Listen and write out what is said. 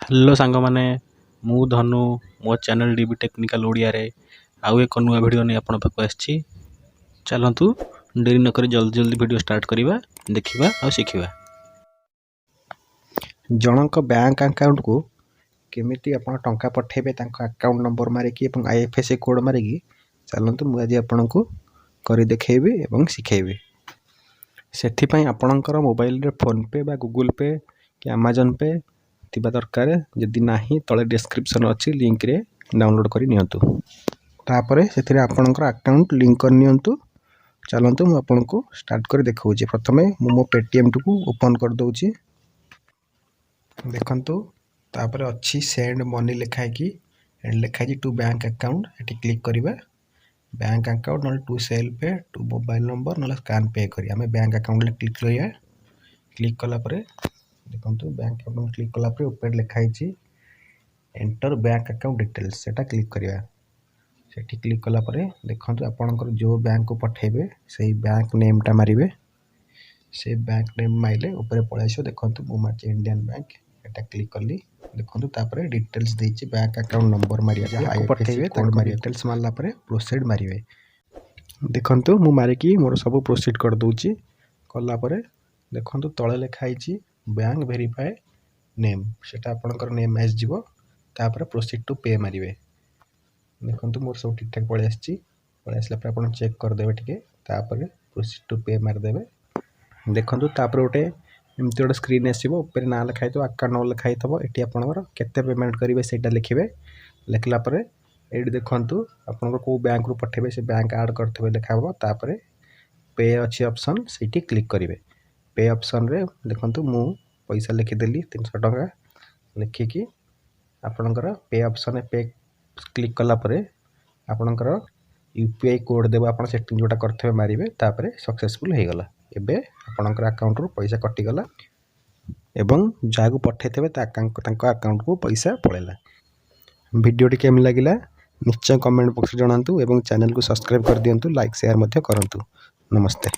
Hello ସାଙ୍ଗମାନେ, ମୁଁ ଧନୁ। ମୋ ଚ୍ୟାନେଲ୍ ଡିବି ଟେକ୍ନିକାଲ୍ ଓଡ଼ିଆରେ ଆଉ ଏକ ନୂଆ ଭିଡ଼ିଓ ନେଇ ଆପଣଙ୍କ ପାଖକୁ ଆସିଛି। ଚାଲନ୍ତୁ, ଡେରି ନକରି ଜଲ୍ଦି ଜଲ୍ଦି ଭିଡ଼ିଓ ଷ୍ଟାର୍ଟ କରିବା, ଦେଖିବା ଆଉ ଶିଖିବା। ଜଣଙ୍କ ବ୍ୟାଙ୍କ ଆକାଉଣ୍ଟକୁ କେମିତି ଆପଣ ଟଙ୍କା ପଠାଇବେ ତାଙ୍କ ଆକାଉଣ୍ଟ ନମ୍ବର ମାରିକି ଏବଂ ଆଇଏଫ୍ଏସ୍ସି କୋଡ଼୍ ମାରିକି, ଚାଲନ୍ତୁ ମୁଁ ଆଜି ଆପଣଙ୍କୁ କରି ଦେଖେଇବି ଏବଂ ଶିଖେଇବି। ସେଥିପାଇଁ ଆପଣଙ୍କର ମୋବାଇଲରେ ଫୋନ୍ପେ ବା ଗୁଗୁଲ୍ ପେ କି ଆମାଜନ୍ ପେ ଥିବା ଦରକାର। ଯଦି ନାହିଁ, ତଳେ ଡେସ୍କ୍ରିପସନ୍ ଅଛି, ଲିଙ୍କରେ ଡାଉନଲୋଡ଼୍ କରି ନିଅନ୍ତୁ। ତାପରେ ସେଥିରେ ଆପଣଙ୍କର ଆକାଉଣ୍ଟ ଲିଙ୍କ କରିନିଅନ୍ତୁ। ଚାଲନ୍ତୁ, ମୁଁ ଆପଣଙ୍କୁ ଷ୍ଟାର୍ଟ କରି ଦେଖାଉଛି। ପ୍ରଥମେ ମୁଁ ମୋ ପେଟିଏମ୍ଟିକୁ ଓପନ୍ କରିଦେଉଛି। ଦେଖନ୍ତୁ, ତାପରେ ଅଛି ସେଣ୍ଡ ମନି ଲେଖା ହେଇକି, ଲେଖା ହେଇଛି ଟୁ ବ୍ୟାଙ୍କ ଆକାଉଣ୍ଟ। ଏଠି କ୍ଲିକ୍ କରିବା। ବ୍ୟାଙ୍କ ଆକାଉଣ୍ଟ, ନହେଲେ to self, to mobile number, ନହେଲେ ସ୍କାନ୍ ପେ କରି। ଆମେ ବ୍ୟାଙ୍କ ଆକାଉଣ୍ଟରେ କ୍ଲିକ୍ କରିବା। କ୍ଲିକ୍ କଲା ପରେ ଦେଖନ୍ତୁ, ବ୍ୟାଙ୍କ ଆକାଉଣ୍ଟ କ୍ଲିକ୍ କଲା ପରେ ଉପରେ ଲେଖା ହେଇଛି ଏଣ୍ଟର ବ୍ୟାଙ୍କ ଆକାଉଣ୍ଟ ଡିଟେଲ୍ସ, ସେଟା କ୍ଲିକ୍ କରିବା। ସେଠି କ୍ଲିକ୍ କଲା ପରେ ଦେଖନ୍ତୁ, ଆପଣଙ୍କର ଯେଉଁ ବ୍ୟାଙ୍କକୁ ପଠାଇବେ ସେଇ ବ୍ୟାଙ୍କ ନେମ୍ଟା ମାରିବେ। ସେ ବ୍ୟାଙ୍କ ନେମ୍ ମାରିଲେ ଉପରେ ପଳେଇ ଆସିବ। ଦେଖନ୍ତୁ, ମୁଁ ମାରିଛି ଇଣ୍ଡିଆନ୍ ବ୍ୟାଙ୍କ, ଏଟା କ୍ଲିକ୍ କଲି। ଦେଖନ୍ତୁ, ତାପରେ ଡିଟେଲ୍ସ ଦେଇଛି ବ୍ୟାଙ୍କ ଆକାଉଣ୍ଟ ନମ୍ବର ମାରିବାକୁ, ଯାହାକୁ ପଠେଇବେ କୋଡ଼୍ ତାଙ୍କ ମାରିବାକୁ। ଡିଟେଲ୍ସ ମାରିଲା ପରେ ପ୍ରୋସିଡ଼୍ ମାରିବେ। ଦେଖନ୍ତୁ, ମୁଁ ମାରିକି ମୋର ସବୁ ପ୍ରୋସିଡ଼୍ କରିଦେଉଛି। କଲା ପରେ ଦେଖନ୍ତୁ, ତଳେ ଲେଖା ହେଇଛି ବ୍ୟାଙ୍କ ଭେରିଫାଏ ନେମ୍, ସେଟା ଆପଣଙ୍କର ନେମ୍ ଆସିଯିବ। ତାପରେ ପ୍ରୋସିଡ଼୍ ଟୁ ପେ ମାରିବେ। ଦେଖନ୍ତୁ, ମୋର ସବୁ ଠିକ୍ଠାକ୍ ପଳେଇ ଆସିଛି। ପଳେଇ ଆସିଲା ପରେ ଆପଣ ଚେକ୍ କରିଦେବେ ଟିକେ। ତାପରେ ପ୍ରୋସିଡ଼୍ ଟୁ ପେ ମାରିଦେବେ। ଦେଖନ୍ତୁ, ତାପରେ ଗୋଟେ ଏମିତି ଗୋଟେ ସ୍କ୍ରିନ୍ ଆସିବ। ଉପରେ ନାଁ ଲେଖା ହେଇଥିବ, ଆକାଉଣ୍ଟ ନମ୍ବର ଲେଖା ହେଇଥିବ। ଏଠି ଆପଣଙ୍କର କେତେ ପେମେଣ୍ଟ କରିବେ ସେଇଟା ଲେଖିବେ। ଲେଖିଲା ପରେ ଏଇଠି ଦେଖନ୍ତୁ, ଆପଣଙ୍କର କେଉଁ ବ୍ୟାଙ୍କରୁ ପଠାଇବେ ସେ ବ୍ୟାଙ୍କ ଆଡ଼୍ କରିଥିବେ ଲେଖା ହେବ। ତାପରେ ପେ ଅଛି ଅପସନ୍, ସେଇଠି କ୍ଲିକ୍ କରିବେ। ପେ ଅପସନ୍ରେ ଦେଖନ୍ତୁ, ମୁଁ ପଇସା ଲେଖିଦେଲି 300 ଟଙ୍କା। ଲେଖିକି ଆପଣଙ୍କର ପେ ଅପସନ୍ରେ ପେ କ୍ଲିକ୍ କଲା ପରେ ଆପଣଙ୍କର ୟୁପିଆଇ କୋଡ଼୍ ଦେବ। ଆପଣ ସେଟିଂ ଯେଉଁଟା କରିଥିବେ ମାରିବେ। ତାପରେ ସକ୍ସେସଫୁଲ୍ ହେଇଗଲା। ଏବେ ଆପଣଙ୍କର ଆକାଉଣ୍ଟରୁ ପଇସା କଟିଗଲା ଏବଂ ଯାହାକୁ ପଠାଇଥିବେ ତା ତାଙ୍କ ଆକାଉଣ୍ଟକୁ ପଇସା ପଳେଇଲା। ଭିଡ଼ିଓଟି କେମିତି ଲାଗିଲା ନିଶ୍ଚୟ କମେଣ୍ଟ ବକ୍ସରେ ଜଣାନ୍ତୁ ଏବଂ ଚ୍ୟାନେଲକୁ ସବସ୍କ୍ରାଇବ୍ କରିଦିଅନ୍ତୁ। ଲାଇକ୍, ସେୟାର ମଧ୍ୟ କରନ୍ତୁ। ନମସ୍ତେ।